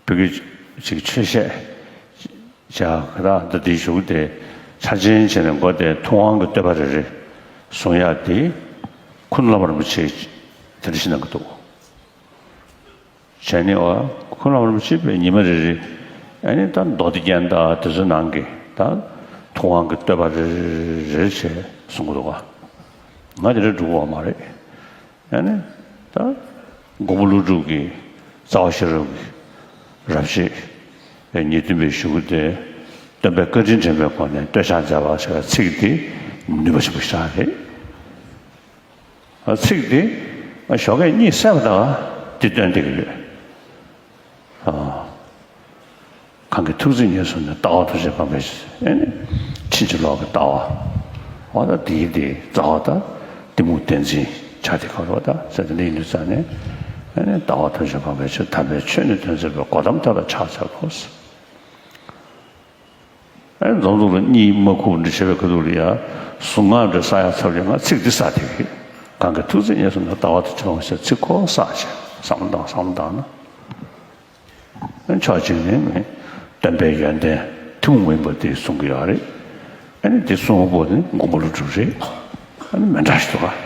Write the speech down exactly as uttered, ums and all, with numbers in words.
བོད་ཀྱི་ཅིག་ཆོས་བཤད་བྱ་ག་ད་འདི་ཞུ་དེ་ཆ་ཆེན་བྱས་ནས་མགོ་དེ་ཐུབ་དབང་གི་བསྟོད་པ་རེ་རེ་གསུང་ཡག་དེ་ཁུ་ནུ་བླ་མ་རིན་པོ་ཆེ་དེ་འདྲ་ཞིག་གནང་གི་འདུག་བྱས་ནས་བ་ཁུ་ནུ་བླ་མ་རིན་པོ་ཆེ་པའི་ཉི་མ་རེ་རེ་ཨ་ནི་ད་མདོ་སྡེ་རྒྱན་དང་དེ་ཚོའི་ནང་གི་ད་ཐུབ་དབང་གི་བསྟོད་པ་རེ་རེ་བྱས་གསུང་གི་འདུག་ག་ང་དེ་འདྲ་འགྲོ་གི་ཡོད་མ་རེད། ཡང་ན་ད་མགོན་པོ་ཀླུ་སྒྲུབ་ཀྱི་རྩ་བ་ཤེས་རབ་ཀྱི་རབ་བྱེད་པའི་ཉེར་བདུན་པའི་གཞུག་གུ་དེ་སྟོན་པའི་བཀའ་དྲིན་དྲན་པའི་སྒོ་ནས་བསྟོད་ཕྱག་མཛད་པ་ཞེས་པའི་ཚིག་དེ་ནུས་པ་ཆེན་པོ་ཞིག་རེད། ཚིག་དེ་ཞོགས་ཀས་གཉིད་སད་པ་དང་དེ་སྟོན་བསྡད་ཀྱི་ཡོད། གང་གི་ཐུགས་བརྩེ་ཉེར་བཟུང་ནས། ལྟ་བ་ཐམས་ཅད་སྤངས་པའི་ཕྱིར། ཨེ་ནི། ཕྱིན་ཅི་ལོག་གི་ལྟ་བ། འོ་ད་དེའི་དེ་རྩ་བ་ད་གཏི་མུག་བདེན་འཛིན་ཆགས་དེ་ག་རེ་བ་ད་ཟེར་དེ་འདྲ་ཡིན་དུས་ཙང་ནས། ཨེ་ནི་ལྟ་བ་ཐམས་ཅད་སྤངས་པའི་ཕྱིར། དམ་པའི་ཆོས་ནི་སྟོན་མཛད་པའི། གོ་ཏམ་དེ་ལ་ཕྱག་འཚལ་ལོ། ཨེ་འཛོམས་འཛོམས་ལ་གཉིད་མ་ཁུག་འདྲ་བྱས་པའི་ཁ་ཐུག་ལ་ཡ། གཟུངས་སྔགས་འདྲ་བསགས་ཡ་ཚར་ཡ་ང་ཚིག་འདི་བསགས་དེ་གི། གང་གི་ཐུགས་བརྩེ་ཉེར་བཟུང་ནས། ལྟ་བ་ཐམས་ཅད་སྤངས་པའི་ཕྱིར། ཚིག་ཁོ་བསགས་བྱས་བསམ་བློ་བཏང་བསམ་བློ་བཏང་ན། ཕྱོགས་གཅིག་ནས་སྟོན་པའི་ཡོན་ཏན་ཐུན་མོང་མ་ཡིན་པ་དེ་གསུང་གི་ཡོད་རེད། ཨ་ནི་དེ་གསུང་བ་པོ་ནི་མགོན་པོ་ཀླུ་སྒྲུབ་རེད། ཨ་ནི་མི་འདྲ་ཞིག་འདུག་ག